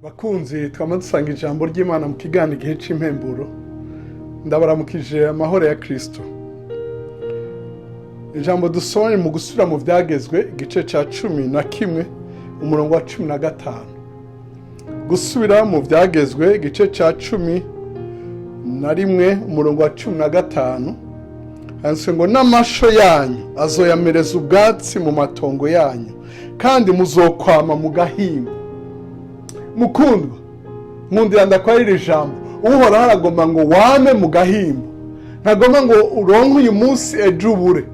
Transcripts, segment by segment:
Bakunzi twama dusanga ijambo ry'Imana mu kiganiro Igihe cy'Impemburo, ndabaramukije amahoro ya Kristo. Ijambo dusomye mu Gusubira mu Byagezwe, igice cya 11, umurongo wa 15. Gusubira mu Byagezwe, igice cya 11, umurongo wa 15, handitswe ngo: "N'amasho yanyu azoyamereza ubwatsi mu matongo yanyu, kandi muzokwama mu gahimbo." Mukundwa, nkundira ndakora iri jambo: Uhoraho aragomba ngo wame mu gahimbo. Ntagomba ngo uronke uyu munsi, ejo ubure.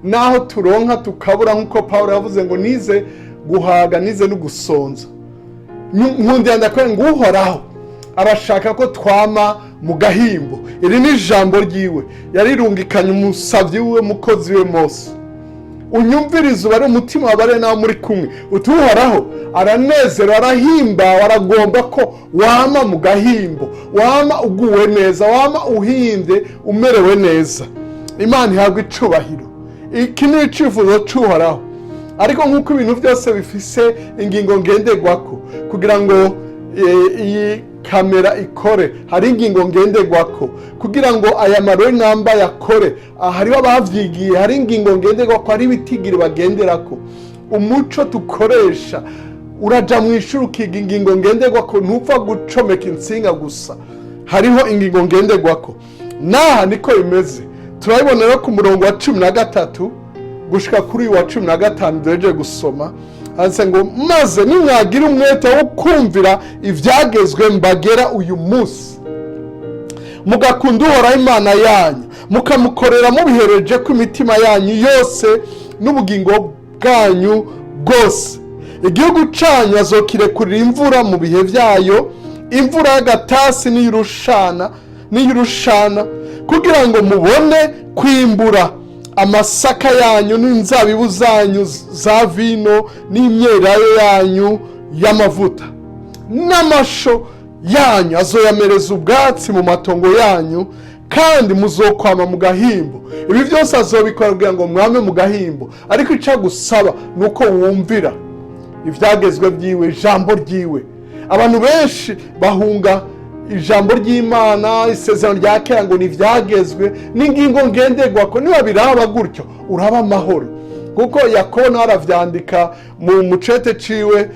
Naho turonka tukabura, nk'uko Paul yavuze ngo: "Nize guhaga, nize no gusonza." Nkundira ndakora ngo Uhoraho arashaka ko twama mu gahimbo. Iri ni ijambo ryiwe yarirungikanye umusabyi wiwe, mukozi we Mose: "Unyumvirize, ubare umutima wabare nawe muri kumwe." Uti: "Uhoraho aranezerwa, arahimbawe, aragomba ko wama mu gahimbo, wama uguwe neza, wama uhimbye, umerewe neza." Imana ihabwa icubahiro. Iki ni icifuzo cy'Uhoraho. Ariko nk'uko ibintu byose bifise ingingo ngenderwako, kugira ngo iyi kamera ikore hari ingingo ngenderwako, kugira ngo aya marori nambaye akore hariho abavyigiye, hari ingingo ngenderwako, hari ibitigiri bagenderako. Umuco dukoresha, uraja mu ishuri ukiga ingingo ngenderwako, ntupfa gucomeka insinga gusa, hariho ingingo ngenderwako. Naha niko bimeze. Turabibona rero ku murongo wa 13 gushika kuri uyu wa 15 duhejeje gusoma. Handitse ngo: "Maze nimwagira umwete wo kumvira ibyagezwe mbagera uyu munsi, mugakunda Uhoraho Imana yanyu, mukamukorera mubihereje ko imitima yanyu yose n'ubugingo bwanyu bwose, igihugu cyanyu azokirekurira imvura mu bihe byayo, imvura y'agatasi n'iy'urushana, kugira ngo mubone kwimbura amasaka yanyu n'inzabibu zanyu za vino n'imyelayo yanyu y'amavuta. N'amasho yanyu azoyamereza ubwatsi mu matongo yanyu, kandi muzokwama mu gahimbo." Ibi byose azobikora kugira ngo mwame mu gahimbo. Ariko icyo agusaba ni uko wumvira ibyagezwe byiwe, ijambo ryiwe. Abantu benshi bahunga ijambo ry'Imana, Isezerano rya Kera, ngo ntibyagezwe n'ingingo ngenderwa ko. Niba biraba gutyo, uraba amahoro, kuko Yakobo nawe aravyandika mu mucete ciwe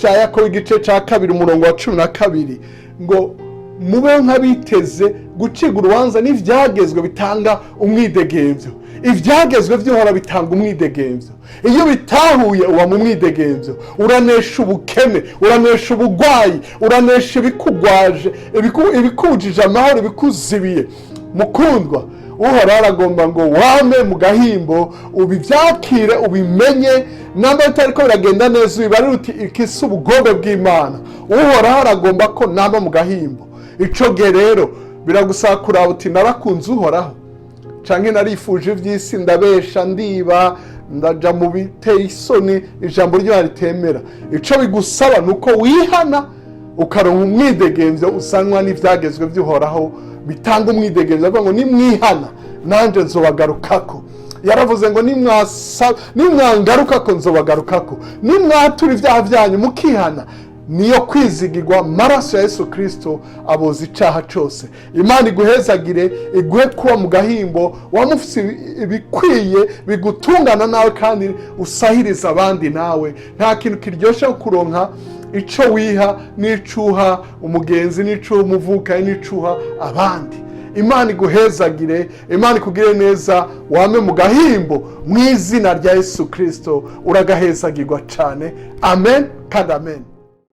ca Yakobo, igice ca 2, umurongo wa 12, ngo: "Mube nk'abiteze gucibwa urubanza n'ivyagezwe bitanga umwidegemvyo." Ivyagezwe vy'Uhoraho bitanga umwidegemvyo. Iyo bitahuye, uba mu mwidegemvyo, uranesha ubukene, uranesha ubugwayi, uranesha ibikugwaje, ibikujije amahoro, ibikuzibiye. Mukundwa, Uhoraho aragomba ngo wame mu gahimbo. Ubivyakire, ubimenye. Namba bitariko biragenda neza, ubibarire uti: "Iki si ubugombe bw'Imana. Uhoraho aragomba ko namba mu gahimbo." Ico gihe rero biragusaba kuraba uti: "Narakunze Uhoraho, canke narifuje ivy'isi, ndabesha, ndiba, ndaja mu biteye isoni ijambo ry'Imana ritemera?" Ico bigusaba ni uko wihana, ukaronka umwidegemvyo usanwa n'ivyagezwe vy'Uhoraho bitanga umwidegemvyo. Avuga ngo: "Nimwihana, nanje nzobagarukako." Yaravuze ngo: "Nimwangarukako, nzobagarukako. Nimwatura ibyaha byanyu mukihana, niyo kwizigirwa, amaraso ya Yesu Kirisito aboza icaha cose." Imana iguhezagire, iguhe kuba mu gahimbo, wamufise ibikwiye bigutungana nawe, kandi usahiriza abandi nawe. Nta kintu kiryoshe nko kuronka ico wiha n'icuha umugenzi, n'icuha umuvukanyi, n'icuha abandi. Imana iguhezagire, Imana ikugire neza, wame mu gahimbo mu izina rya Yesu Kirisito. Uragahezagirwa cyane. Amen kandi amen.